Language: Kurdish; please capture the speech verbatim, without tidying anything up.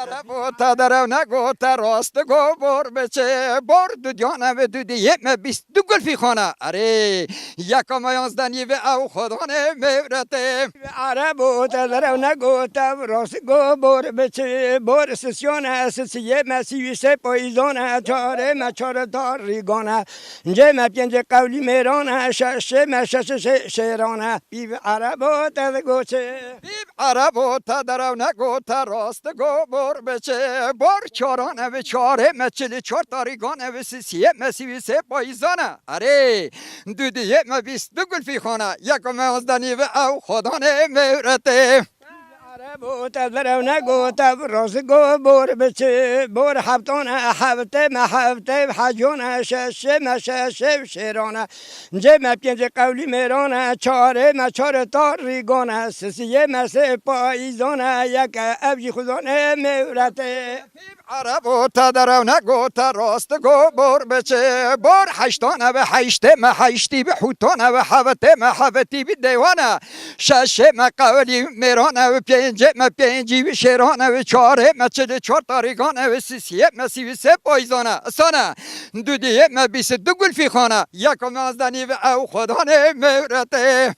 Erebo te derew negote, rast go bor biçe. Bor du diyane ve du diyê me bîst du gulfî xana. Erê, yeka me yanzdenî ve ew xwedanê mewrete. Erebo te derew negote, rast go bor biçe. Bor sisyane, sisiyê me sîvîsê payîzane. Çarê me çar dar rîgane. Cê me pêncê qewlî mêrane, şeşê me şeşê şê-, şêrane. Pîv erebo te digoçe. Pîv erebo te derew negote, rast go bor biçe. Bor çarane ve çarê me çilî çar tarîgane ve sisiyê me sîvîsê payîzane. Erê, du diyê me bîst du gulfî xana. Yeka me yanzdenî ve ew xwedanê mewrete. Erebo te derew negote, rast go bor biçe. Bor heftane, heftê me heftê hecane, şeşê me şeşê şêrane. Cê me pêncê qewlî mêrane, çarê me çar tar rîgane, sisiyê me sê payîzane, yeke ev jî xuzanê mewrete. Erebo te derew negote, rast go bor biçe. Bor heştane ve heştê me heştî bi, hûtane ve hevetê me hevetî bi dewane. Şeşê me qewlî mêrane ve pêncê me pêncî bi şêrane ve çarê me çilî çar tarîgane ve sisiyê me sîvîsê payîzane. Sane, du diyê me bîst du gulfî xana. Yeka me yanzdenî ve ew xwedanê mewrete.